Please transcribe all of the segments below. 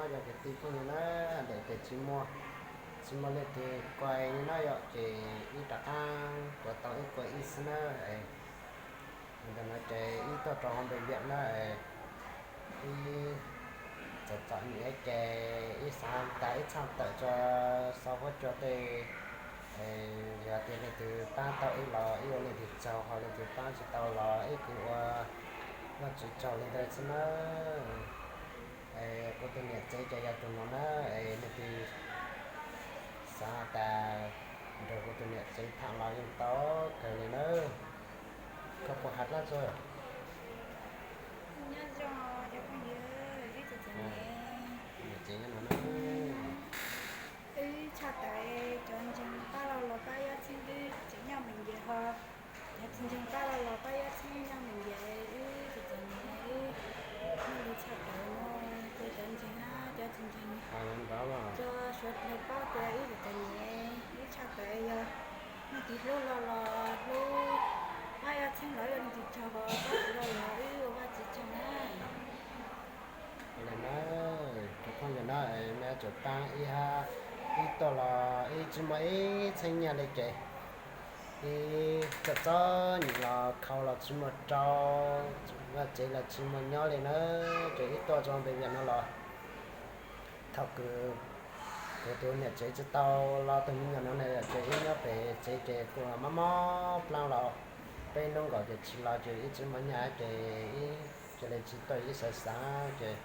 Yog kwv tij phooj ywg na, ntawm ces tsis muaj, tsis muaj leej twg kua li no yom, ces wb rov qab tuav tau wb kua ib xwb na. Ntawm no ces wb tuaj rau hauv npes viam na, wb txom txom nyem ces wb xav tas wb tshaj tawm tso xaus huab cua tej, yog tias leej twg pab tau wb los wb ua leej twg tsaug, ho leej twg pab tsis tau los wb kuj ua Vajtswv tsaug li ntawd xwb na. Es kuv tus niam tsev ces yog tus no na, es leej twg xav tas nrog kuv tus niam tsev tham los yeej tau kawg li na. Koj puas has dab tsi? Nyob zoo cov phooj ywg, wb txom txom nyem. Niam tsev nyob no na. Wb tshaj tawm cov ntseeg pab los los pab yob txheeb, wb tseem nyob me nce ho. Cov tsis ntseeg pab los los pab yob txheeb nyob me nce, wb txom txom nyem, wb muaj li tshaj tawm no, ces cov ntseeg na, cov tsis ntseeg, cov suav dlawg paub tias wb txom txom nyem, wb tshaj tawm yog leej twg hlub los los hlub, pab yob txheeb los yog leej twg tsaug ho pab tsis los los wb ua Vajtswv tsaug na. Li na, cov phooj ywg na, nej tsuas paab ib hab, ib tuaj los ib tsis muaj ib txheeb nyiaj li ces ib txom txom nyem los khau los tsis muaj rau, vaj tsev los tsis muaj nyob li na, ces ib tuaj rau npe viam no los thaum kws kuv tus niam tsev tsis tau los tus me nyuam no na, ces ib nyob pem tsev ces kuj mob mob plaab los peb hnub nkaus ces tsis los ces ib tsis muaj nyiaj ces ib cia li tsis tuaj, ib xav xav ces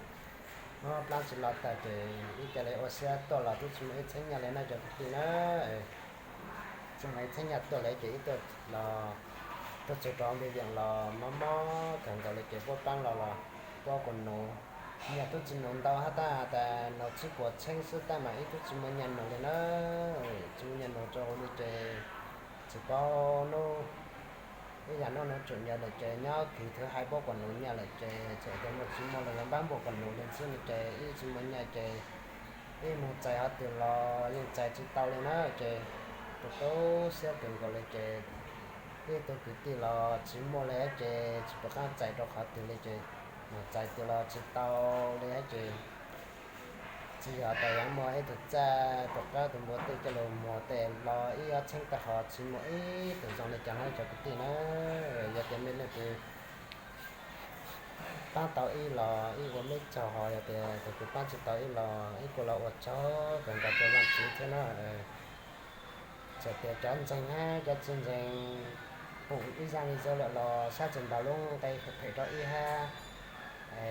mob plaab tsis los tag ces ib cia li ua siab tuaj los twb tsis muaj ib txheeb nyiaj li na cov kwv tij na. Tsis muaj ib txheeb nyiaj tuaj li ces ib tuaj los tuaj txug rau npe viam los mob mob kawg nkaus li ces puab paab los los puab kuas nuv, nyiaj tub tsis nuv ntau hab, tab tas nuv tsib puas txheeb xwb tab mas ib tub tsis muaj nyiaj nuv li na. Tsis muaj nyiaj nuv rau li ces tsis paub nub ib yam nub nuv tseem nyob lawm ces nyob kis thwv hais puab kuas nuv nyiaj lawm ces txawm tias muaj tsis muaj los yog npab npuas kuas nuv li xwb no ces ib tsis muaj nyiaj ces ib moog txais hov twg los yeej txais tsis tau li na ces tu tu siab kawg nkaus li ces ib tug kwv tij los tsis muaj li ces tsis pom qaab txais rau qhov twg li ces moog txais twg los tsis tau li ces tsis yog tas yuav muaj ib tug txaj tus qab tus npua tej coj lug muag tej los ib ob txheeb tag ho tsis muaj ib tug zoo li cas na cov kwv tij na. Yog tias mej leej twg paab tau ib los ib ua meb tsaug ho yog tias tus twg paab tsis tau ib los ib kuj los ua tsaug kawg nkaus rau Vaajtswv thiab na. Txawm tias cov ntseeg hab cov tsis ntseeg pum ib zaj video lawm los sab tseem ntaus lub nqe phem rau ib hab,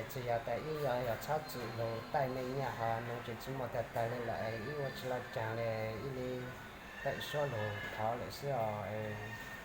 tsis yog tas ib yog yog txhob txwm lug taij mej nyiaj ho nuv ces tsis muaj tag tag li lawm es ib ua tsis los caag li, ib le tawm suab lug thov lawm xwb os.